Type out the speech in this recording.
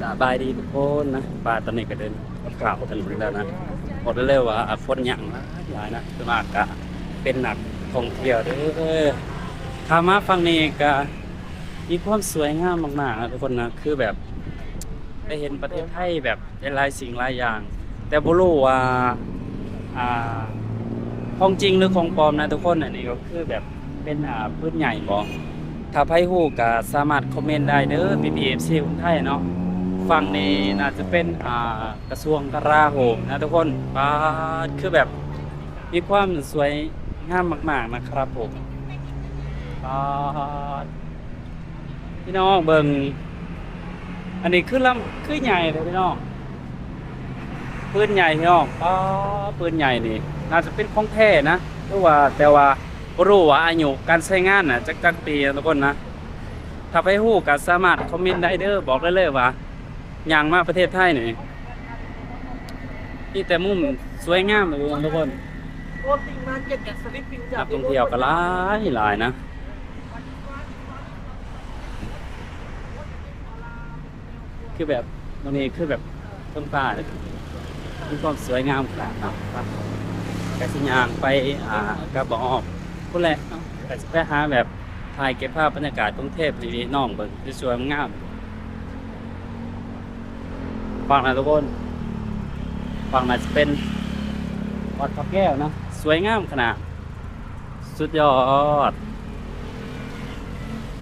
ສະບາຍດີທຸກຄົນນະ ວ່າຕອນນີ້ກໍເດີນຂ້າມຖະໜົນແລ້ວນະ ບອກໄດ້ເລີຍວ່າຄົນຍ່າງຫຼາຍໆນະ ສ່ວນມາກກໍເປັນນັກທ່ອງທ່ຽວເດີ. ຂ້າມມາຝັ່ງນີ້ກໍມີຄວາມສວຍງາມມາກໆນະທຸກຄົນນະ ຄືແບບໄດ້ເຫັນປະເທດໄທແບບ ຫຼາຍໆສິ່ງຫຼາຍຢ່າງ ແຕ່ບໍ່ຮູ້ວ່າ ອ່າ ຂອງຈິງຫຼືຂອງປອມນະທຸກຄົນ. ອັນນີ້ກໍຄືແບບເປັນ ອ່າ ປືນໃຫຍ່ບໍ? ຖ້າໃຜຮູ້ກໍສາມາດຄອມເມັນໄດ້ເດີ ພີ່ໆ ເອັຟຊີ ຄົນໄທເນາະ. ຝັ່ງນີ້ໜ້າຈະເປັນ ອ່າ ກະຊວງກະລາໂຫມນະທຸກຄົນ. ປາດ ຄືແບບມີຄວາມສວຍງາມມາກໆນະຄັບຜົມ. ປາດ ພີ່ນ້ອງເບິ່ງ ອັນນີ້ຄືລຳ ຄືໃຫຍ່ເດ້ພີ່ນ້ອງ ປືນໃຫຍ່ພີ່ນ້ອງ. ປ້າ ປືນໃຫຍ່ນີ້ໜ້າຈະເປັນຂອງແທ້ນະ ຫຼືວ່າ ແຕ່ວ່າບໍ່ຮູ້ວ່າອາຍຸການໃຊ້ງານນະ ຈັກ ຈັກປີນະທຸກຄົນນະ. ຖ້າໃຜຮູ້ກໍສາມາດຄອມເມັນໄດ້ເດີ ບອກໄດ້ເລີຍວ່າຍ່າງມາປະເທດໄທນີ້ ມີແຕ່ມຸມສວຍງາມເລີຍທຸກຄົນ. ນັກທ່ອງທ່ຽວກໍຫຼາຍໆນະ. ຄືແບບ ມື້ນີ້ຄືແບບເທິງຟ້ານີ້ ມີຄວາມສວຍງາມຂະໜາດເນາະ. ກະຊິຍ່າງໄປ ອ່າ ກັບບໍ່ອອກພຸ້ນແຫຼະເນາະ ກະຊິໄປຫາແບບຖ່າຍເກັບພາບບັນຍາກາດກຸງເທບໃຫ້ພີ່ນ້ອງເບິ່ງ ສວຍໆງາມ. ຝັ່ງນັ້ນທຸກຄົນ ຝັ່ງນັ້ນຈະເປັນວັດພະແກ້ວນະ ສວຍງາມຂະໜາດ ສຸດຍອດ.